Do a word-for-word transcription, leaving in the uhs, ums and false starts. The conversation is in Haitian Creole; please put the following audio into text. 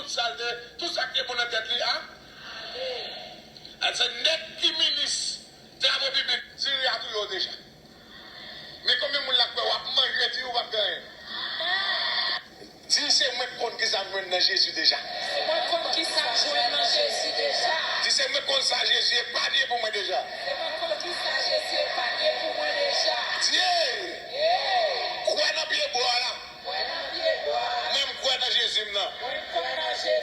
Sa l te, tout sa k te bon nan tèt li a. Al se nèg ki minis travo piblik Diri a touye w deja. Men konbyen moun la k kwè w ap manje di ou p ap gen anyen? Di se mwen k konn ki sa m jwenn nan Jezi deja. Se mwen k konn ki sa m jwenn nan Jezi deja. Di se mwen k konn sa Jezi epanye pou mwen deja. Se mwen k konn ki sa Jezi epanye pou mwen deja. Di, kwè nan pye bwa la. Kwè nan pye bwa la. Mwen m kwè nan Jezi m nan. Mwen kwè nan Jezi.